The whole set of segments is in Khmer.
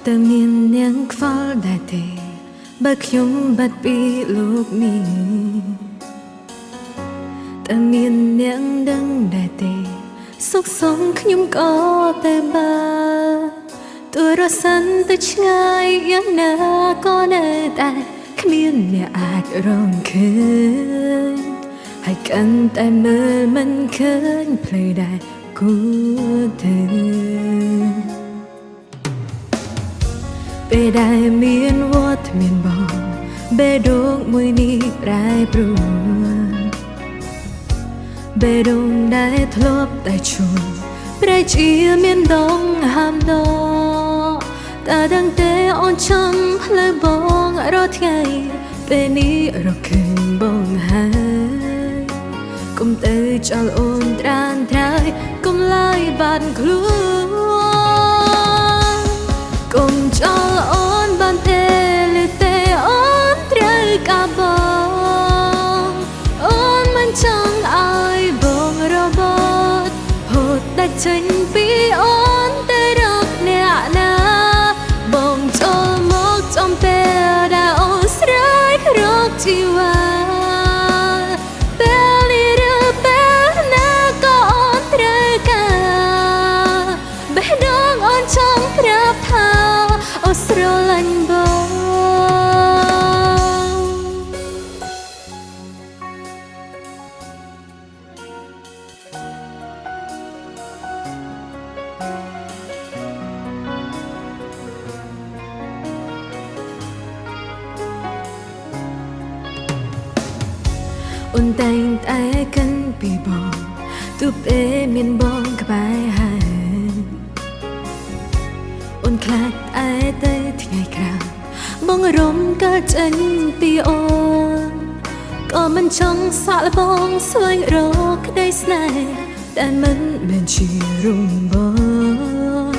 តើមាននាងខ្វល់ដែរទេបើខ្ញុំបាត់ពីលោកនេះតើមាននាងដឹងដែរទេសុខសងខ្ញុំក៏ទៅបើទោះរសិនទៅឆ្ងាយយ៉ាងណាក៏នៅតែគ្មានអ្នកអាចរងឃើញហើយកាន់តែមើលមិនឃើញផ្លូវដែលគួរទៅពេលដែលមានវត្តមានបងបេះដូងមួយនេះប្រែប្រួលបេះដូងដែលធ្លាប់តែជួនប្រែជាមានដងហាមដកតើដឹងទេអូនចាំផ្លូវបងរាល់ថ្ងៃពេលនេះរកឃើញបងហើយកុំទៅចោលអូនត្រានត្រើយកុំឡើយបាត់ខ្លួនកុំចោលអូនបានទេឬទេអូនត្រូវការបងអូនមិនចង់ឲ្យបងរបត់ហូតដាច់ចេញពីអូនទៅរកអ្នកណាបងចូលមកចំពេលដែលអូនស្រែករកជីវ៉ាពេលនេះឬពេលណាក៏អូនត្រូវការបេះដូងអូនចង់ប្រាប់ថាអូនស្រឡាញ់បងអូនតែងតែកិនពីបងទោះពេលមានបងក្បែរហើយអូនខ្លាចតែទៅថ្ងៃក្រោយបងរំកើតចេញពីអូនក៏មិនចង់សាកល្បងស្វែងរកក្តីស្នេហ៍តែមិនមែនជារំបង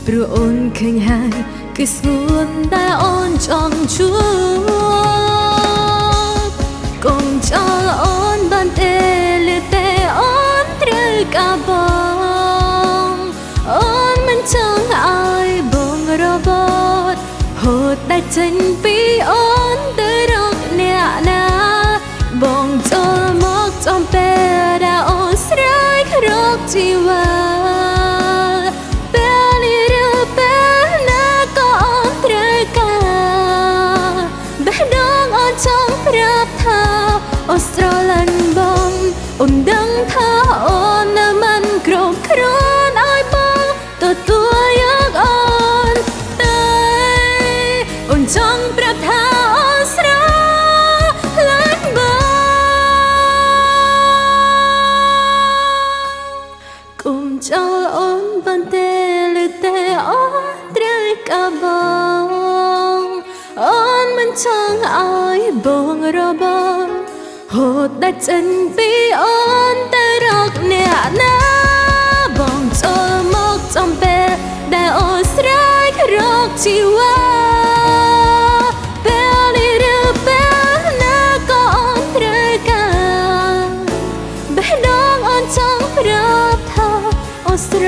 ព្រោះអូនឃើញហើយគឺស្ងួនដែលអូនចង់ជួបកុំចោលអូនបានទេឬទេអូនត្រូវការបងអូនមិនចង់ឲ្យបងរបត់ហូតដាច់ចេញពីអូនទៅរកអ្នកណាបងចូលមកចំពេលដែលអូនស្រែករកជីវ៉ាពេលនេះឬពេលណាក៏អូនត្រូវការបេះដូងអូនចង់ប្រាប់ថាអូនស្រឡាញ់បងអូនដឹងថាអូននៅមិនគ្រប់គ្រាន់ឲ្យបងទទួលយកអូនតែអូនចង់ប្រាប់ថាអូនស្រឡាញ់បងកុំចោលអូនបានទេឬទេអូនត្រូវការបងអូនមិនចង់ឲ្យបងរបត់ហូតដាច់ចេញពីអូនទៅរកអ្នកណាបងចូលមកចំពេលដែលអូនស្រែករកជីវ៉ាពេលនេះឬពេលណាក៏អូនត្រូវការបេះដូងអូនចង់ប្រាប់ថាអូនស្រ